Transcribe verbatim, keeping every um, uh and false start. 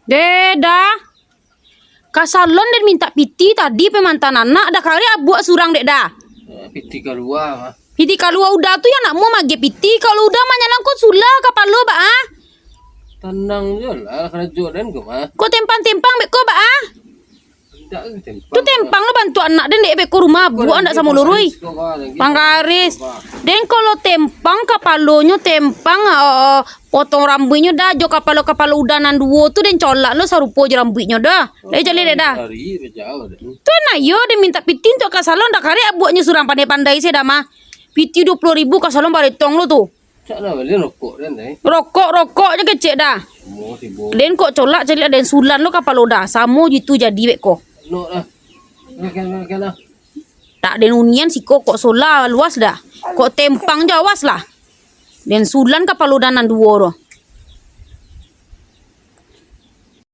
Deh, Da. Ka salon den mintak piti tadi, pai mantan anak, Da karek abuak surang dek, Da. Eh, piti kalua, mah. Piti kalua uda tu, yo nak muah maagiah piti, kalau uda manyalang ko sulah kapalo, Bak, ah. Tanang jo lah, karajo den ko, mah. Ko tempang-tempang bek ko, Bak, ah. Indak, tempang. Tu tempang lo bantuak anak den dek beko rumah abuak, ndak samo luruih. Panggaris. Den kalau tempang kapalonyo tempang, oh, potong rambuiknyo, Da, jo kapalo-kapalo uda nan duo tu den colak lo sarupo jo rambuiknyo, Da. Lai jaleh dek, Da. Tu anak iyo den mintak piti untuak ka salon, Da karek abuaknyo surang pandai-pandai se, Da, mah. Piti duo puluah ribu ka salon baretong lo tu. Cak lah, bali rokok den, eh. Rokok, rokok je kecek, Da. Samo tibo. Den kok colak caliak den sulan lo kapalo, Da. Samo jitu jadi bek ko. Nok lah. Makan, makan lah. Tak den unian siko kok sola luas, Da. Kok tempang jo awas lah. Den sulan kapalo uda nan duo tu.